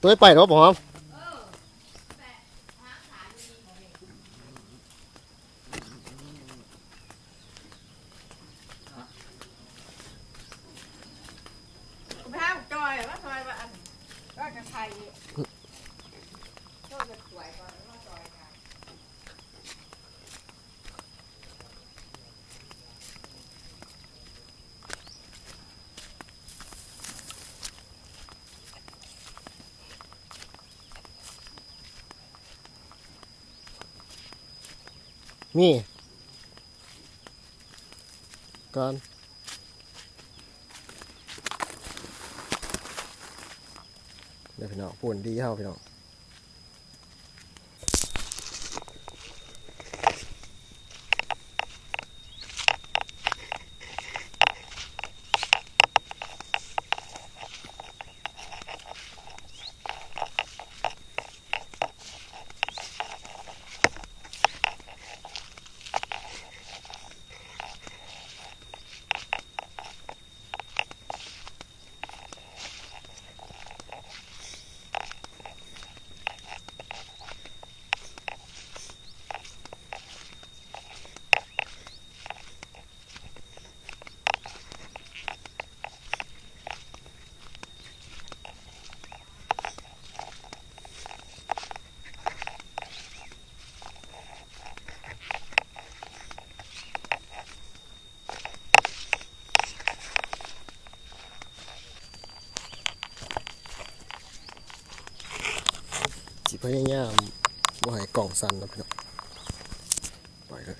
ຕົວໃຫຍ່ໄປເນາະ ບໍ່ຫອມ. ໄປຫາບັກຈ່ອຍ ມາຊ່ອຍວ່າອັນ ວ່າກະໄຂ່ ຊ່ອຍກັນສວຍກ່ອນ ມາຊ່ອຍກັນ. ມີ ກ່ອນ ເດີພີ່ນ້ອງ ປູນດີເຮົາພີ່ນ້ອງ. ຊິພະຍາຍາມບໍ່ໃຫ້ກ້ອງສັ່ນເນາະພີ່ນ້ອງ ໄປເລີຍ.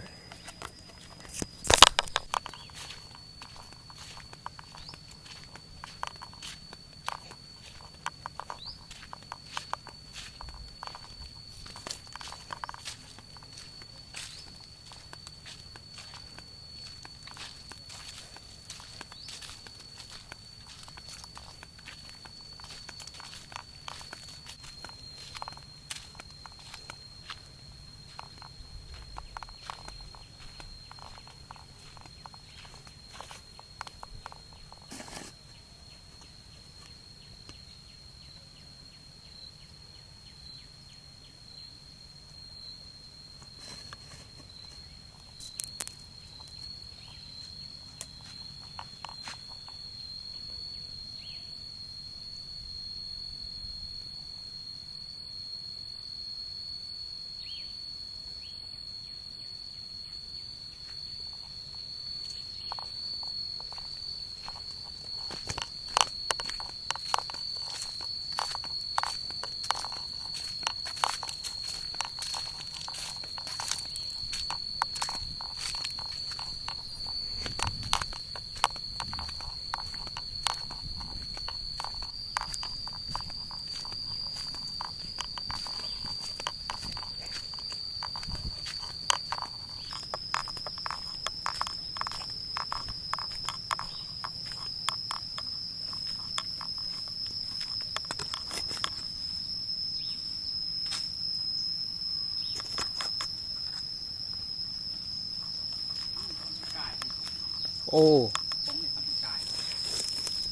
ໂອ້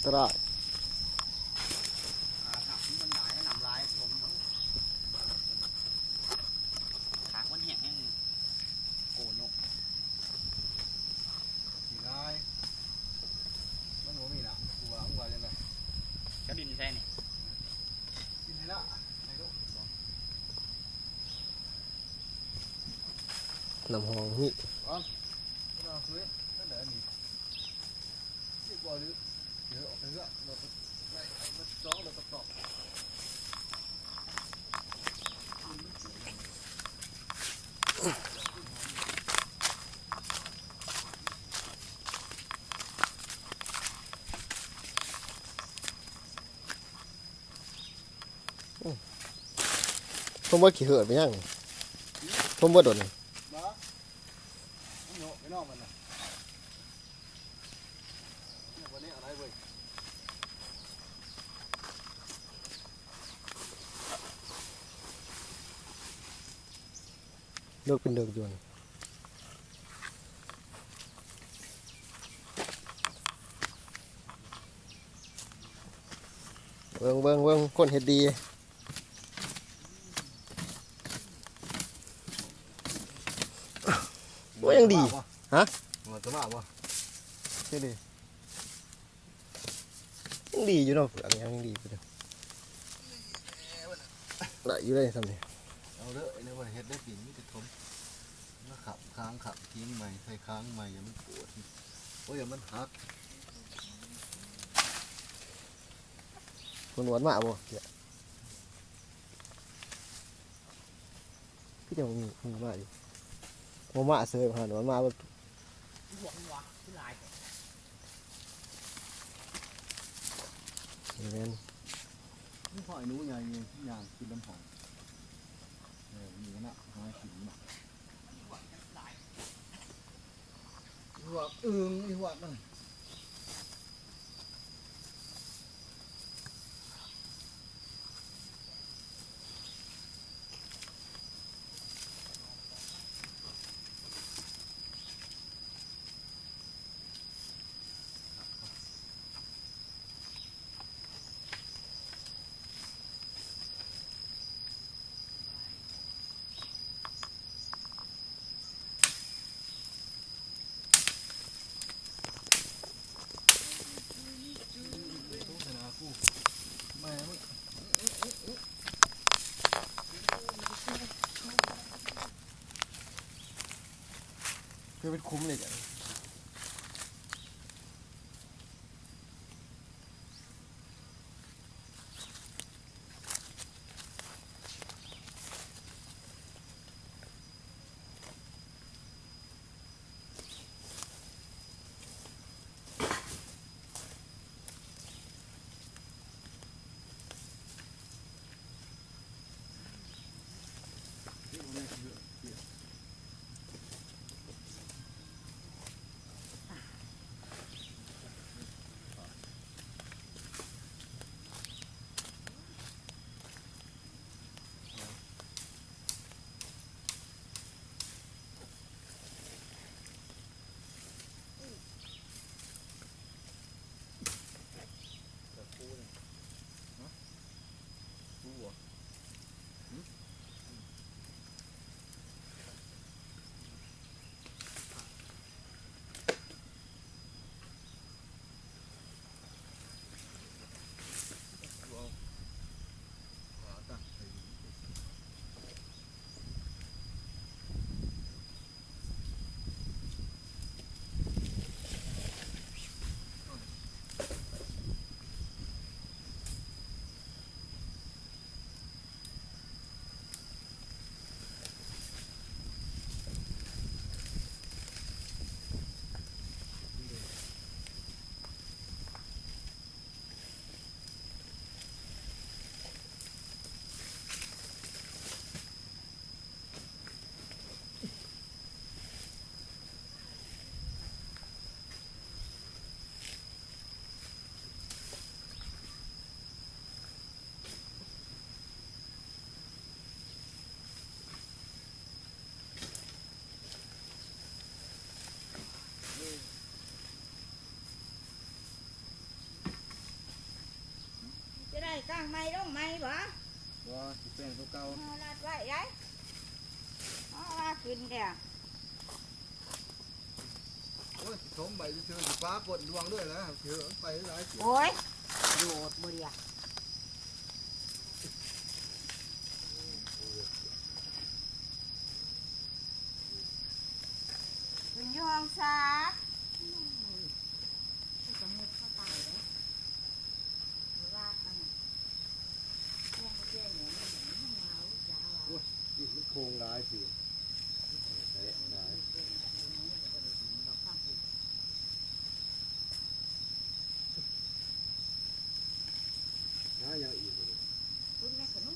ຕາຍ. ໂກນົກ ຂີ້ລາຍ ມັນບໍ່ມີນະ ກູວ່າ ມຶງວ່າຈັ່ງໃດ? ເຈົ້າດິນໃສ່ນີ້ ກິນໃຫ້ລະ ໃຫ້ລູກ ນ້ຳຫອມມີ ເອົາ ເອົາ ເອົາ ເອົາ ອັນນີ້ ດີກວ່າຫຼື ເດີ ອອກໄປເຮືອນ ລົດໄປ ໄປ ໄປສອງ ລົດກະຕອກ. ໂອ້ ທົ່ວມເບິດຂີ້ເຫີດໄປຍັງ ທົ່ວມເບິດໂດດນີ້ ບໍ່ ມັນໂຍກໄປນອກມັນນະ. ເລິກເປັນເດິກຢູ່ ເບິ່ງ ເບິ່ງ ເບິ່ງ ຄົນເຮັດດີ. ຍັງດີ ຮະ ມັນຈະມາບໍ່? ຈັ່ງໃດ ຍັງດີຢູ່ເນາະ ເຟືອກຍັງດີຢູ່ເດີ ໄດ້ຢູ່ເດ້ຊ່ຳນີ້ ເອົາເດີ ອັນນີ້ວ່າເຮັດໄດ້ປີນີ້ກະທົມ ມາຂັບຄ້າງຂັບຄີງໃໝ່ ໃສ່ຄ້າງໃໝ່ ຢ່າມັນໂກດ ໂອ້ຍ ຢ່າມັນຫັກ ຄົນຫວດມາບໍ່? ຄືຈັ່ງມີ ມີມາຢູ່ ບໍ່ມາເສີຍ ຫາໜວນມາເບິດ ແມ່ນ ມີຫອຍໜູໃຫຍ່ຢູ່ ຍ່າງຂຶ້ນນຳຫ້ອງ ເອີ ມີນະ ຫາກິນນະ ອີຫວກອຶ່ງ ອີຫວກນັ້ນ. ຄືເປັນຂຸມເລີຍ. ຈະໄດ້ກ້າງໃໝ່ລົງໃໝ່ບໍ່? ບໍ່ ຊິແປງຕົວເກົ່າ ເຮົາລັດໄວ້ໄດ໋ ເຮົາວ່າຂຶ້ນແທ້. ໂອ້ຍ ຊິຖົມໄປຊື່ໆ ຊິປາກົ້ນດວງເລີຍນະ ຊິເຫີນໄປຫຼາຍເທື່ອ ໂອ້ຍ ໂດດບໍ່ເດຍ ເພິ່ນຢູ່ຫ້ອງຊາ ສະໝຸດເຂົາຕາຍເດ້. ໂອ້ຍ ດິນມັນໂຄ້ງຫຼາຍຊິ ແຕະຫຼາຍ ຫາຫຍັງອີກ ພຸ້ນແມ່ນຂະໜູ.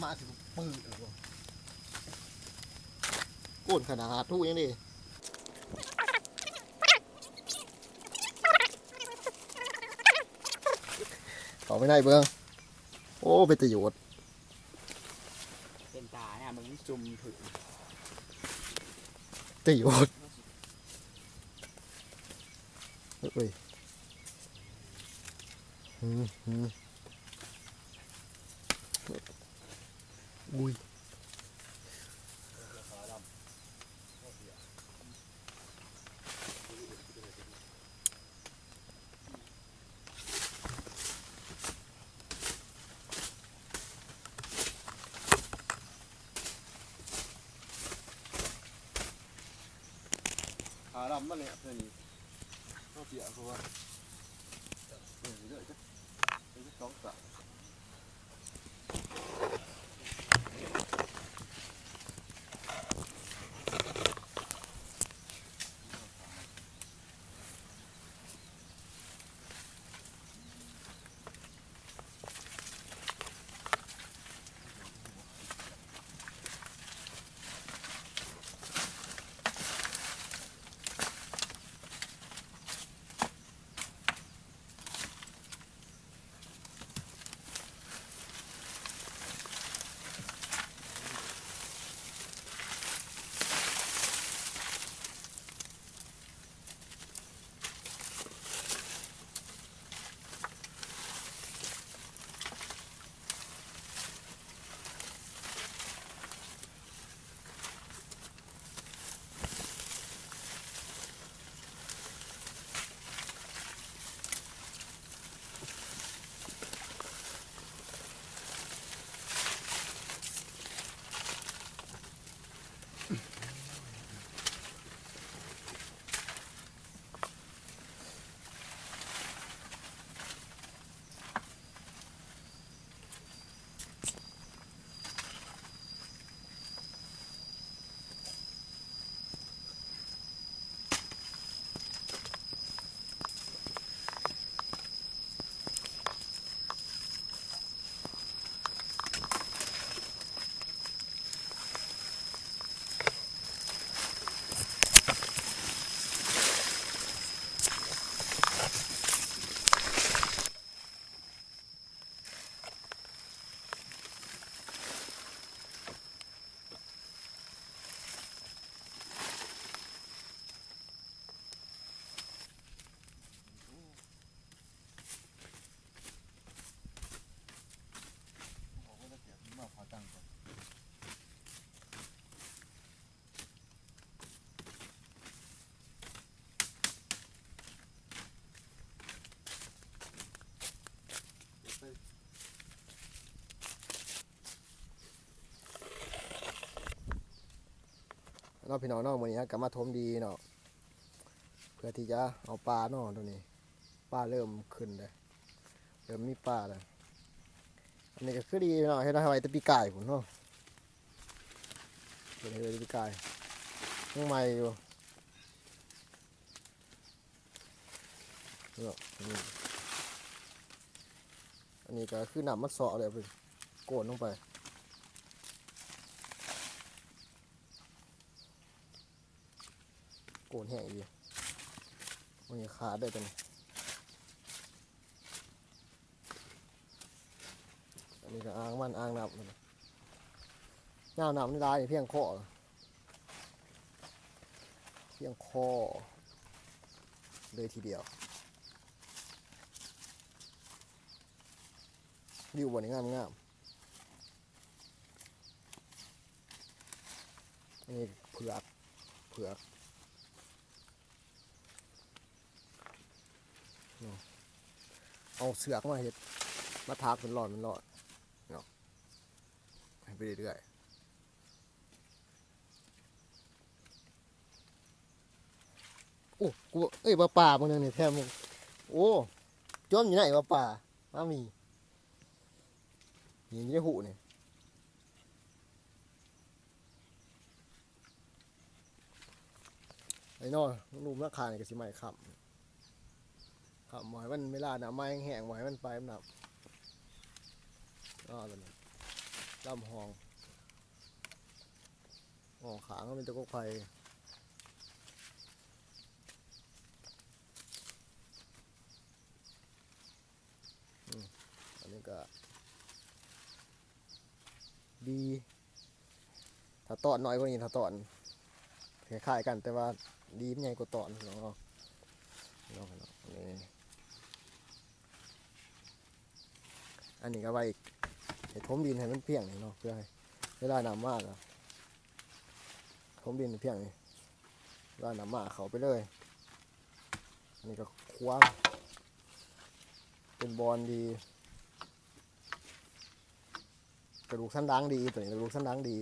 ມາຊິປຶດແລ້ວບໍ່ ໂກນຂະໜາດ ຮູ້ຫຍັງເດ້ ເຂົ້າໄປໃນເບິ່ງ ໂອ້ ເປັນຕາໂຫຍດ ເປັນຕານະ ເບິ່ງມັນຈຸ່ມຜຶກ ຕາໂຫຍດ ເອີຍ ອືມ ອືມ ອຸ້ຍ. ຂາດຳມາແລ້ວເທື່ອນີ້ ເຮົາເສຍ ເພາະວ່າ ເອີ ເດີ ຈັກ ຈັກສອງສາມ. ເນາະ ພີ່ນ້ອງເນາະ ມື້ນີ້ເຮົາກໍມາຖົມດິນເນາະ ເພື່ອທີ່ຈະເອົາປາເນາະ ໂຕນີ້ ປາເລີ່ມຂຶ້ນແລ້ວ ເລີ່ມມີປາແລ້ວ. ອັນນີ້ກໍຄືດີເນາະ ເຮັດໄວ້ແຕ່ປີກາຍພຸ້ນເນາະ ເຮັດໄວ້ແຕ່ປີກາຍ ຍັງໃໝ່ຢູ່ເນາະ. ອັນນີ້ກໍຄືນ້ຳມັນເຊາະແລ້ວ ໂກນລົງໄປ. ໂກນແຮງອີ່ຫຼີ ມັນຂາດໄດ້ຕົວນີ້. ອັນນີ້ກໍອ່າງມັນ ອ່າງນ້ຳ ຍາວນ້ຳນີ້ຫຼາຍ ພຽງຄໍ ພຽງຄໍເລີຍທີດຽວ. ວິວບ່ອນນີ້ງາມໆ. ອັນນີ້ເຜືອກ ເຜືອກເນາະ ເອົາເຊືອກມາເຮັດ ມາຖາກເປັນລອດເປັນລອດເນາະ ໃຫ້ໄປເລື້ອຍໆ. ໂອ້ ກູ ເອີຍ ປາ ປາເບິ່ງແນວນີ້ແທ້. ໂອ້ ຈອມຢູ່ໃນ ປາ ປາ ມາມີ ນີ້ຢູ່ໃນຫູນີ້. ໄອ້ນ້ອຍ ລູກມາຂາຍນີ້ກໍຊິໄໝ້ຄ້ຳ ຄ້ຳ ບໍ່ໃຫ້ມັນ ເວລານ້ຳມາແຫ້ງໆ ບໍ່ໃຫ້ມັນໄປນຳນ້ຳ. ອໍ ຕົວນີ້ ລຳຫ້ອງ ຫ້ອງຂ້າງມັນມີແຕ່ກົກໄຜ່. ອືມ ອັນນີ້ກໍດີ ຖ້າຕອນນ້ອຍກວ່ານີ້ ຖ້າຕອນຄ້າຍໆກັນ ແຕ່ວ່າດີມັນໃຫຍ່ກວ່າຕອນເນາະ ເນາະ ເນາະ. ອັນນີ້ ອັນນີ້ກໍໄວ້ໃຫ້ຖົມດິນໃຫ້ມັນພຽງນີ້ເນາະ ເພື່ອໃຫ້ເວລານ້ຳມາກໍຖົມດິນໃຫ້ພຽງນີ້ ເວລານ້ຳມາເຂົ້າໄປເລີຍ. ອັນນີ້ກໍຂວາງ ເປັນບ່ອນດີ ກະດູກສັນຫຼັງດີ ຕົວນີ້ກະດູກສັນຫຼັງດີ.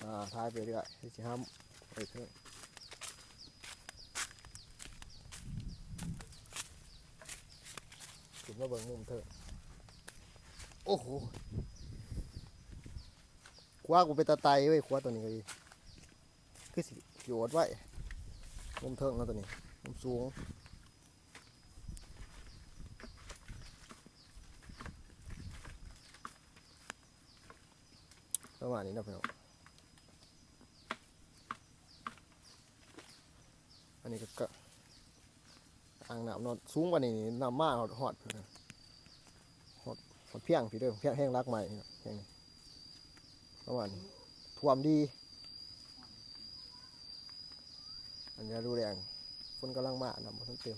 ອ່າ ຖ່າຍໄປເລື້ອຍ ຊິຫ້າມໄປເຖິງ ຂຶ້ນມາເບິ່ງມຸມເທິງ. ໂອ້ໂຫ ຂົວກູເປັນຕາໄຕເວີຍ ຂົວຕົວນີ້ກໍດີ ຄືຊິ ຊິໂອດໄວ້ ມຸມເທິງເນາະ ຕົວນີ້ ມຸມສູງ. ປະມານນີ້ເນາະພີ່ນ້ອງ ອັນນີ້ກໍ ອ່າງນ້ຳເນາະ ສູງກວ່ານີ້ນີ້ ນ້ຳມາຮອດ ຮອດ ຮອດພຽງພີ້ເດີ ພຽງແຮງຫຼັກໄມ້ເນາະ ພຽງນີ້ ປະມານນີ້ ຖ້ວມດີ. ອັນນີ້ດູແດງ ຝົນກຳລັງມາ ນ້ຳບໍ່ທັນເຕັມ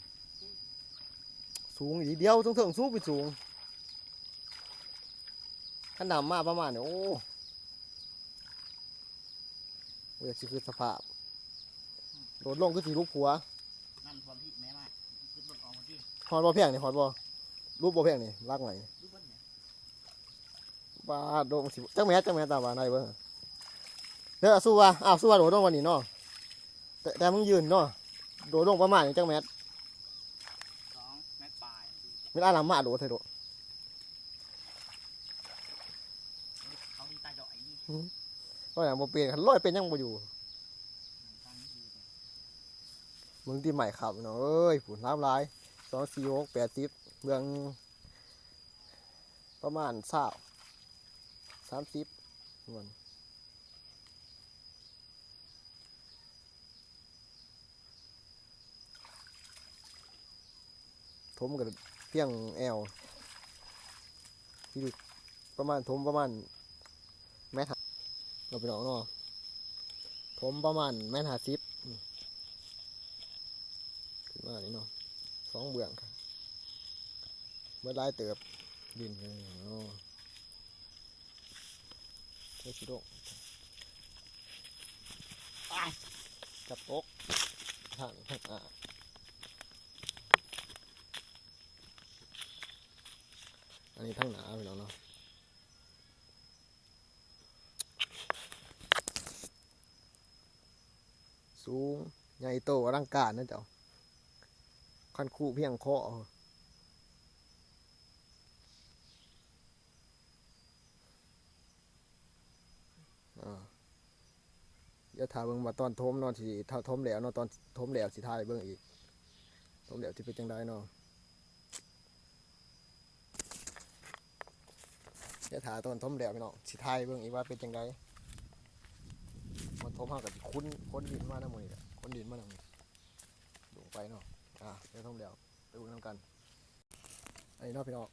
ສູງອີ່ຫຼີ ດຽວເທິງໆ ສູງເປັນສູງ. ຄັນນ້ຳມາປະມານນີ້ ໂອ້ ບໍ່ຢາກຊິຄິດສະພາບ ໂດດລົງຄືຊິຫຼຸບຫົວ. ນ້ຳຖ້ວມພີ້ແມ່ມາ ຂຶ້ນລົດອອກມາພີ້ ຮອດບໍ່ພຽງນີ້ ຮອດບໍ່? ຫຼຸບບໍ່ພຽງນີ້ ຫຼັກໄມ້ນີ້ ບາດ ໂດດ ມັນຊິ ຈັກແມັດ ຈັກແມັດ ຕາມວ່າໄດ້ເບິ່ງເດີ. ສູ້ວ່າ ອ້າວ ສູ້ວ່າໂດດລົງກວ່ານີ້ເນາະ ແຕ່ ແຕ່ມຶງຢືນເນາະ ໂດດລົງປະມານນີ້ຈັກແມັດ? ສອງແມັດປາຍ ເວລານ້ຳມາໂດດໃສ່ໂດດ ເຂົາມີຕາດອຍນີ້ ອືມ ກໍຍັງບໍ່ເປັນ ຄັນລອຍເປັນຍັງບໍ່ຢູ່. ມຶງຕິໄມ້ຄ້ຳເນາະເອີຍ ພຸ້ນຫຼາຍຫຼາຍ ສອງ ສີ່ ຫົກ ແປດ ສິບ ເບື້ອງ ປະມານຊາວ ສາມສິບ ປະມານ ຖົມກໍພຽງແອວ ທີ່ປະມານ ຖົມປະມານແມັດ ເນາະ ພີ່ນ້ອງເນາະ ຖົມປະມານແມັດຫ້າສິບ ອືມ ຂຶ້ນມານີ້ເນາະ ສອງເບື້ອງ ເໝິດຫຼາຍເຕີບ ດິນເນາະ ເຮັດຊິໂດ ອ້າຍ ຈັບຕົກ ທາງ ທາງ ອ່າ ອັນນີ້ທາງໜ້າ ພີ່ນ້ອງເນາະ. ສູງໃຫຍ່ໂຕອະລັງການນະເຈົ້າ ຄັນຄູພຽງຄໍ. ອ່າ ດຽວຖ້າເບິ່ງວ່າຕອນຖົມເນາະ ຊິຖ້າຖົມແລ້ວເນາະ ຕອນຖົມແລ້ວຊິຖ່າຍເບິ່ງອີກ ຖົມແລ້ວຊິເປັນຈັ່ງໃດເນາະ. ດຽວຖ້າຕອນຖົມແລ້ວພີ່ນ້ອງ ຊິຖ່າຍເບິ່ງອີກວ່າເປັນຈັ່ງໃດ. ມາຖົມເຮົາກໍຊິຂຸນ ຂົນດິນມານຳມື້ນີ້ແຫຼະ ຂົນດິນມານຳນີ້ ລົງໄປເນາະ. ອ່າ ດຽວຖົມແລ້ວໄປເບິ່ງນຳກັນ. ອັນນີ້ເນາະພີ່ນ້ອງ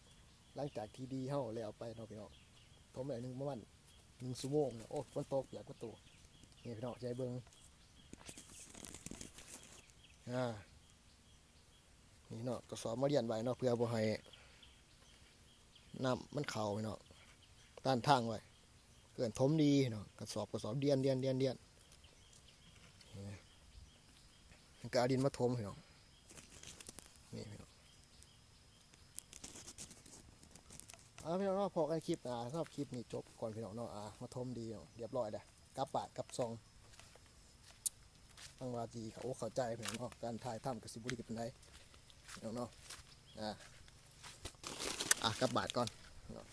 ຫຼັງຈາກທີ່ດີເຮົາແລ້ວໄປເນາະພີ່ນ້ອງ ຖົມໄດ້ໜຶ່ງ ປະມານໜຶ່ງຊົ່ວໂມງ. ໂອ້ ຝົນຕົກ ປຽກໝົດໂຕ. ນີ້ພີ່ນ້ອງ ຊິໃຫ້ເບິ່ງ ອ່າ ນີ້ເນາະ ກະສອບມາລຽນໄວ້ເນາະ ເພື່ອບໍ່ໃຫ້ນ້ຳມັນເຂົ້າພີ່ນ້ອງ ຕັນທາງໄວ້ ເອີ້ນຖົມດີເນາະ. ກະສອບ ກະສອບລຽນ ລຽນ ລຽນ ລຽນ ນີ້ ແລ້ວກໍເອົາດິນມາຖົມພີ່ນ້ອງ. ນີ້ພີ່ນ້ອງ ເອົາພີ່ນ້ອງເນາະ ພໍ້ກັນຄລິບໜ້າ. ສຳລັບຄລິບນີ້ຈົບກ່ອນພີ່ນ້ອງເນາະ. ອ່າ ມາຖົມດີເນາະ ລຽບຮ້ອຍແລ້ວ ກັບບ້ານກັບຊ່ອງ. ຫວັງວ່າຊິເຂົ້າອົກເຂົ້າໃຈພີ່ນ້ອງເນາະ ການຖ່າຍທຳກໍຊິບໍ່ດີປານໃດພີ່ນ້ອງເນາະ. ອ່າ ອ່າ ກັບບ້ານກ່ອນເນາະ.